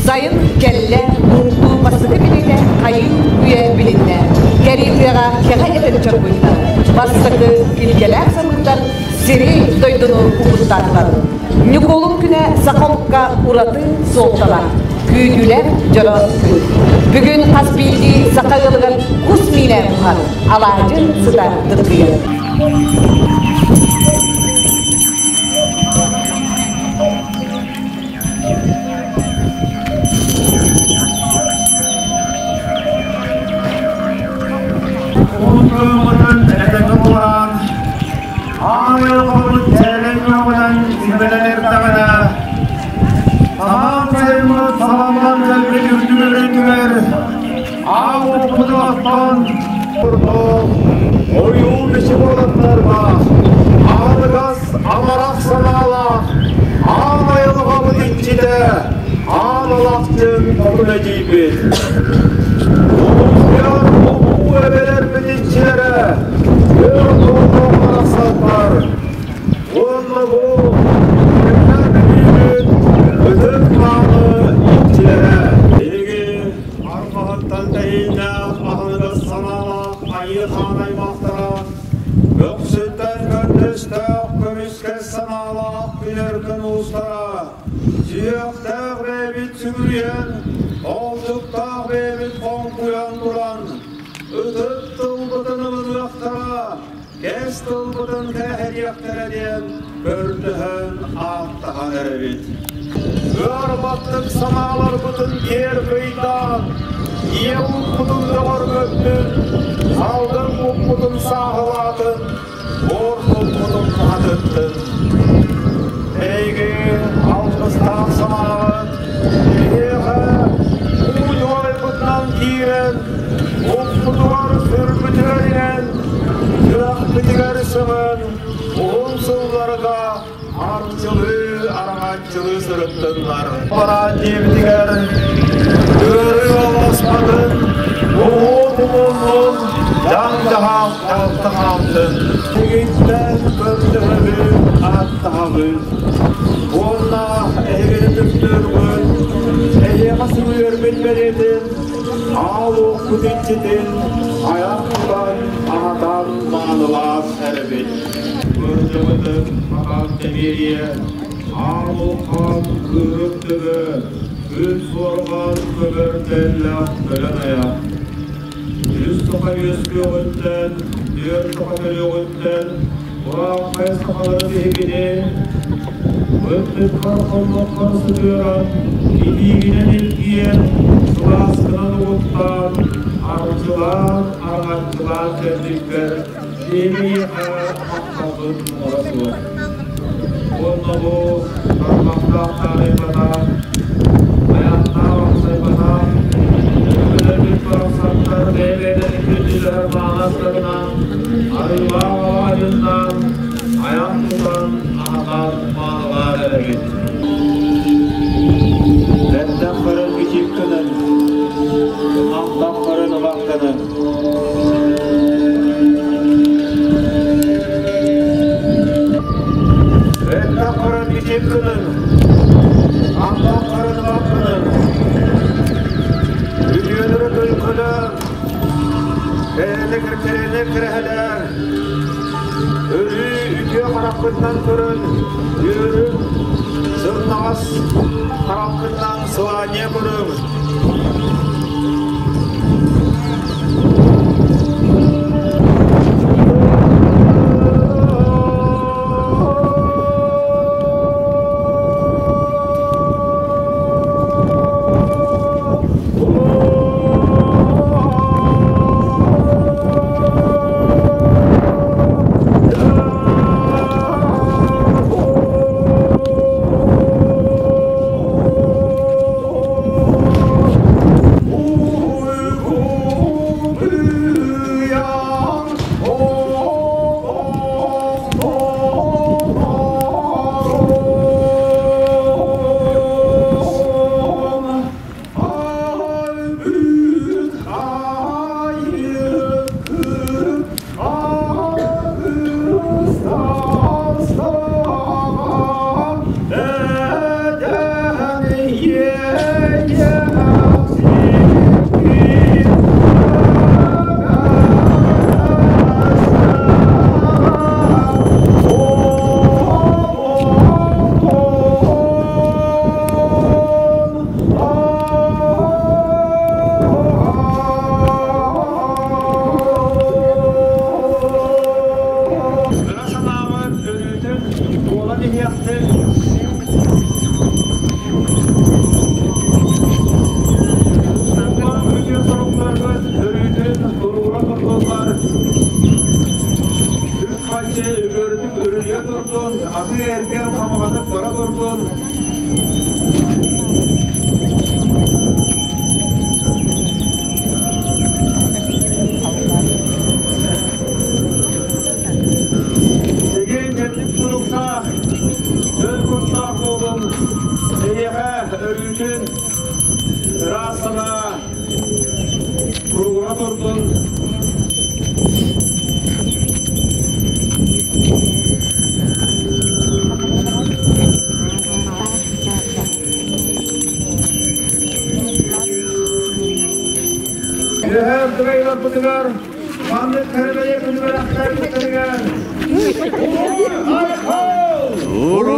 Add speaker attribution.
Speaker 1: Сайын кэллэ, муҥтуу бастакы билиитэ хайыы үйэ билиннэ. Кэрии тыаҕа кэҕэ этэн чорбуйда. Бастакы илгэлээх самыырдар сири дойдуну угуттаатылар. Ньукуолун күнэ саха омукка ураты суолталаах, күүтүүлээх дьоро күн. Бүгүн хас биирдии саха ыалыгар кус миинэ буһар, алаадьы сыта дыргыйар.
Speaker 2: Уһун этэҥҥэ буолан, аайылҕабыт чээлэй күөҕүнэн сүбэлэн эрдэҕинэ, самаан сайыммыт саламмат кэлбит үрдүк өрүтүгэр аал уоппутун оттон курдук ойуун бичик уолаттарга аалыгас амарах санаалаах аан айылҕабыт иччитэ аан алахчын хотун эдьиийбит. Улуустар улуу эбэлэрбит иччилэрэ өр олохтоох барахсаттар уонна бу күннэр бүлүүбүт ытык мааны иччилэрэ. Биһиги арҕаһыттан тэһииннээх аһыныгас санаалаах айыы хаан аймахтара Көхсүттэн көрдөстөөх көмүскэс санаалаах күнэркэн уустара, сүһүөхтээх бэйэбит сүгүрүйэн, олдьуктаах бэйэбит хоҥкуйан туран, ытык тылбытын ылыныахтара, кэс тылбытын кээһэриэхтэрэ диэн көрдөһөн ааттаһан эрэбит. Ыарбаттык санааларбытын киэр кыйдаан, ийэ укпутун бөҕөргөттүн, салгын укпутун сааһылаатын, буор куппутун хаһатыттын. Эйги алгыстаах санааҕыт биһиэхэ уу дьуойбутунан киирэн, укпутугар сүрбүтүгэр иҥэн, сүрэхпитигэр сөҥөн, уһун сылларга Арчылыы, араҥаччылыы сырыттыннар. Бараан диэбитигэр ыарыы олоспатын, уһуут-умуннун, дьаҥ-дьаһах дьалта хаалтын. Тигиттэн көрдөһөбүн, ааттаһабын. Уонна эһигини түптүүргүн, эһиэхэ сүгүрбүт бэлиэтин, аал уохпут иччитин айах тутан, аһатан маанылаан эрэбит. Кырдьыбытын хатан тэбиэриэ, аал-уххан кыырык төбө, күн суорҕан көбөр тэллэх көлөн айах. Үс саха үөскүөҕүттэн, түөрт саха төрүөҕүттэн, урааҥхай сахалары биһигини быттыккар хонноххор сытыаран, илиигинэн илгийэн, сылааскынан угуттаан, арчылаан, араҥаччылаан кэлбиккэр Биһиэхэ махталбыт муҥура суох. Уонна бу тарбахтаах таарыйбатах, айахтаах амсайбатах, өбүгэлэрбит барахсаттар бэйэ-бэйэлэрин күндүлэһэр маанастарынан, арыылаах алаадьыннаан, айах тутан, аһатан маанылаан эрэбит. Бэрдэх көрөн бичик гынан, антах көрөн ылах гынан, Элбэх көрөн итип гынын, антах көрөн ылах гынын, үтүөнүрэ төлкөлөөн, кэрэни кэрэни кэрэһэлээн, өрүү үтүө харахпытынан көрөн, үөрүн, сымнаҕас харахпытынан сылаанньа көрүҥ. Ыраас санаа туругура турдун. Үөһээ дырайыларбытыгар маннык кэрэ бэлиэ күнүгэр ахтарбыттарыгар Уруй-айхал!